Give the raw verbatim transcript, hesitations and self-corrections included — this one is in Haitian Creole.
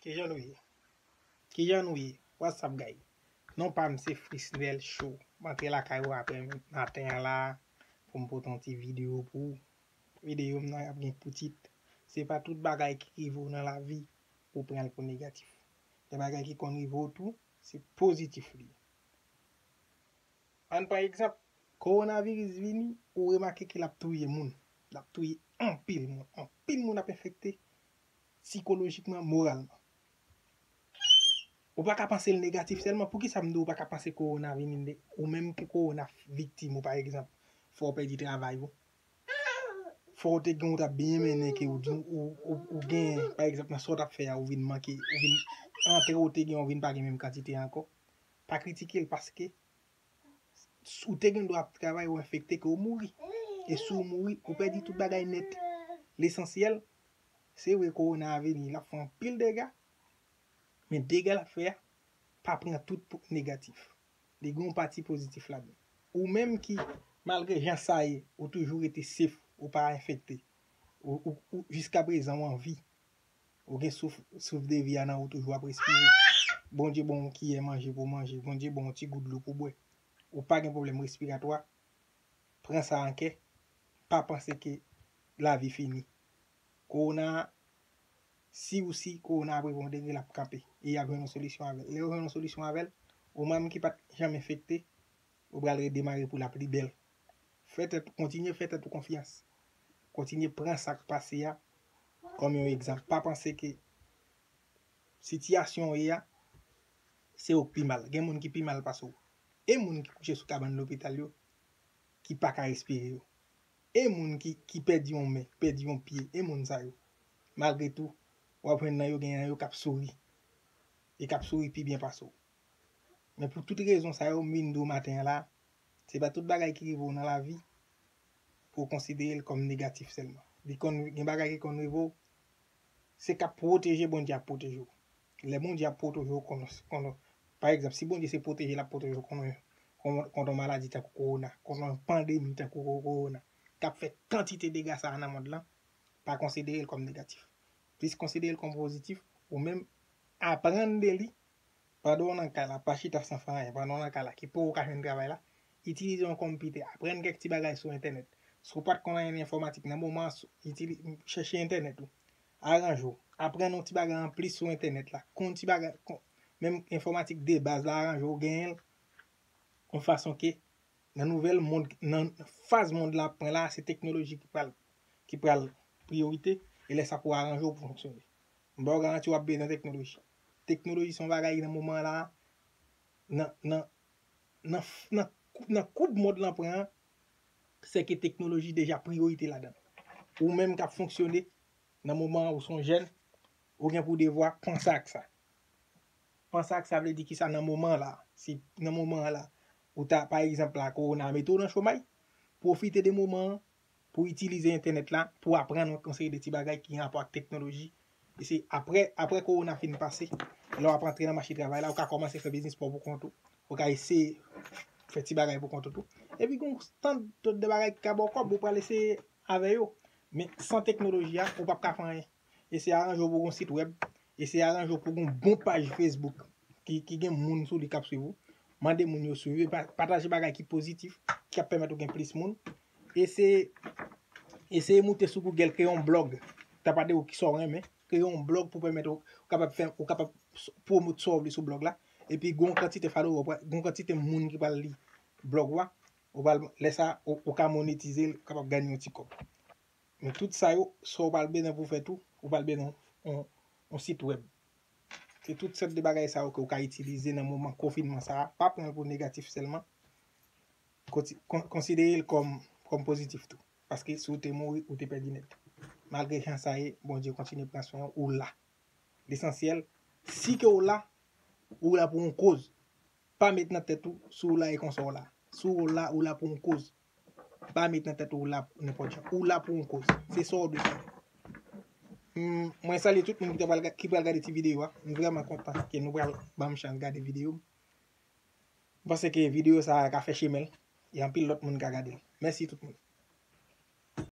Kijan nou ye? Kijan nou ye? What's up, guys? Non pa m se Frisnel Show. M antre lakay ou apre maten an la pou m pote yon ti videyo pou ou. Videyo m nan ap gen pou tit, se pa tout bagay ki rive w nan lavi pou w pran l pou negatif. Gen bagay ki konn rive w tou, se pozitif li ye. Ann pran egzanp, kowonaviris vini, ou remake ke l ap touye moun. L ap touye anpil moun. Anpil moun ap enfekte sikolojikman, moralman. Ou pa ka panse l negatif sèlman. Poukisa m di w ou pa ka panse kowona vini ne-, ou menm ke kowona viktim ou, pa egzanp, fò w pèdi travay ou? Fò w te gen, ou t ap byen mennen, ke ou, ou, ou, ou gen, pa egzanp, nan sa w t ap fè a, ou vin manke, ou vin antre, ou te gen, ou vin pa gen menm kantite ankò. Pa kritike l, paske s-, ou te gen dwa ap travay, ou enfekte, ke ou mouri. E si w mouri, ou pèdi tout bagay nèt. Lesansyèl, se vre, kowona a vini, l ap fè anpil dega, men dega l ap fè a, pa pran tout pou negatif. Li gen yon pati pozitif ladan. Ou menm ki, malgre jan sa ye, ou toujou rete safe, ou pa enfekte. Ou, ou, ou, jiska prezan, ou an vi. Ou gen souf, souf de vi a nan ou toujou ap respire. Bondye ba w yon kiyè manje pou w manje. Bondye ba w yon ti gout dlo pou w bwè. Ou pa gen pwoblèm respiratwa. Pran sa an kè. Pa panse ke lavi fini. Kowona, si ou si kowona ap rive yon degre, l ap kanpe. E y ap jwenn yon solisyon avè l. Lè yo jwenn yon solisyon avè l, ou menm ki pa t janm enfekte, ou pral redemare pou l ap pi bèl. Fè tèt, kontinye fè tèt ou konfyans. Kontinye pran sa k pase a kòm yon egzanp. Pa panse ke sitiyasyon w ye a, se ou k pi mal. Gen moun ki pi mal pase w. E moun ki kouche sou kabann lopital yo, ki pa ka respire yo. E moun ki, ki pèdi yon men, ki pèdi yon pye, e moun sa yo. Malgre tou, w ap jwenn nan yo, gen nan yo k ap souri. E k ap souri pi byen pase w. Men pou tout rezon sa yo, m vin di w maten an la, se pa tout bagay ki rive w nan lavi pou w konsidere l kòm negatif sèlman. Li konn, gen bagay ki konn rive w, se k ap pwoteje, Bondye ap pwoteje w. Lè Bondye ap pwoteje w, konn, konn, pa egzanp, si Bondye se pwoteje l ap pwoteje w, konn, konn, konn yon maladi tankou kowona, konn yon pandemi tankou ko-, kowona, k ap fè kantite dega sa a nan mond lan, pa konsidere l kòm negatif. Plis konsidere l kòm pozitif, ou menm aprann de li, pandan w nan kay la, pa chita san fè anyen. Pandan w nan kay la, ki poko ka jwenn travay la, itilize yon konpitè, aprann kèk ti bagay sou entènèt. Si w pa t konn anyen nan enfòmatik, nan moman an, sou, itili-, chèche entènèt ou. Aranje w. Aprann yon ti bagay anplis sou entènèt la. Konn ti bagay, konn, menm enfòmatik de baz la, aranje w, genyen l yon fason ke nan nouvèl mond, nan faz mond la ap pran la, se teknoloji ki pral, ki pral priyorite, e lè sa pou aranje w pou fonksyone. M ba w garanti w ap bezwen teknoloji. Teknoloji se yon bagay nan moman la, nan, nan, nan, nan, nan koub mond lan pran an, se ke teknoloji deja priyorite ladan. Ou menm k ap fonksyone, nan moman an ou se yon jèn, ou gen pou devwa panse ak sa. Panse ak sa vle di kisa nan moman an la. Si nan moman an la, ou ta, pa egzanp la, kowona mete w nan chomay, pwofite de moman an pou itilize entènèt la, pou aprann yon seri de ti bagay ki gen rapò ak teknoloji. E se apre, apre kowona fin pase, lè w ap antre nan mache travay la, ou ka kòmanse fè biznis pa w pou kont ou. Ou ka eseye fè ti bagay pou kont ou tou. Epi gen yon tann de bagay ki ka ba w kòb, ou pral eseye avè yo. Men san teknoloji a, ou p ap ka fè anyen. Eseye aranje w pou w gen yon sit wèb. Eseye aranje w pou w gen yon bon paj Facebook ki, ki gen moun sou li k ap swiv ou. Mande moun yo swiv ou. Pa-, pataje bagay ki pozitif, ki ap pèmèt ou gen plis moun. Eseye, eseye moute sou Google, kreye yon blòg. Tapade ou ki sa w renmen. Kreye yon blòg pou pèmèt ou, ou kapab fè, ou kapab s-, pwomot sa w vle sou blòg la. Epi gen yon kantite follower, gen yon kantite moun ki pral li blòg ou a. Ou pral, lè sa, ou, ou ka monetize l, ou kapab ganye yon ti kòb. Men tout sa yo, sa w pral bezwen pou fè tou, ou pral bezwen yon, yon, yon sit wèb. Se tout sòt de bagay sa yo ke w ka itilize nan moman konfinman sa a. Pa pran l pou negatif sèlman. Konti-, kon-, konsidere l kòm, kòm pozitif tou. Paske si w te mouri, ou te pèdi nèt. Malgre jan sa ye, Bondye kontinye pran swen w, ou la. Lesansyèl, si ke w la, ou la pou yon koz. Pa met nan tèt ou, si w la e konsa w la. Si w la, ou la pou yon koz. Pa met nan tèt ou, ou la nenpòt jan. Ou la pou yon koz. Se sa w bezwen. Hmm, mwen salye tout moun ki ta pral ga-, ki pral gade ti videyo a. M vrèman kontan ke nou pral ban m chans gade videyo m. M panse ke videyo sa a ka fè chemen l. E anpil lòt moun ka gade l. Mèsi tout moun.